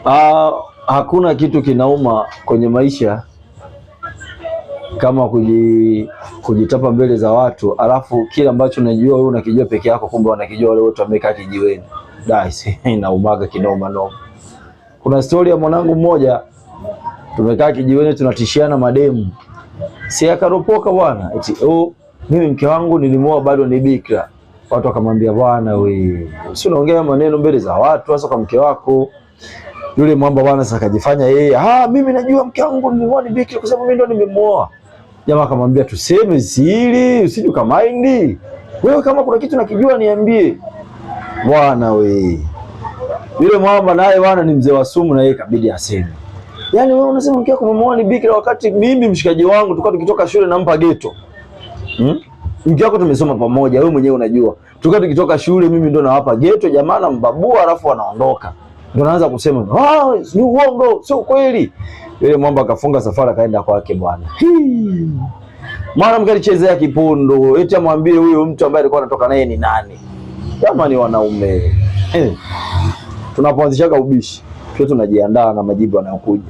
Ah, hakuna kitu kinauma kwenye maisha kama kujitapa mbele za watu, alafu kile ambacho unajua wewe unakijua peke yako, kumbe wanakijua wale wote wamekaa kijiweni. Dai, inaumaga kinoma noma. Kuna stori ya mwanangu mmoja, tumekaa kijiweni tunatishiana mademu, si akaropoka bwana, eti oh, mimi mke wangu nilimuoa bado ni bikra. Watu wakamwambia bwana, we si unaongea maneno mbele za watu, hasa kwa mke wako. Yule mwamba bwana sasa akajifanya yeye, ah, mimi najua mke wangu nilimuoa ni bikra kwa sababu mimi ndo nimemuoa. Jamaa akamwambia tuseme siri, usije ukamaindi. Wewe kama kuna kitu nakijua niambie. Bwana we. Yule mwamba naye bwana ni mzee wa sumu na yeye kabidi aseme. Yaani wewe unasema mke wako umemuoa ni bikra wakati mimi mshikaji wangu tulikuwa tukitoka shule nampa geto. Hmm? Mke wako tumesoma pamoja, wewe mwenyewe unajua. Tulikuwa tukitoka shule mimi ndo nawapa geto, jamaa nambabua alafu wanaondoka. Ndo naanza kusema, "Ah, ni uongo, sio kweli." Yule mwamba akafunga safari akaenda kwake bwana. Mwanamke alichezea kipundo, eti amwambie huyo mtu ambaye alikuwa anatoka naye ni nani? Jamani wanaume. Eh. Tunapoanzishaga ubishi, pia tunajiandaa na majibu yanayokuja.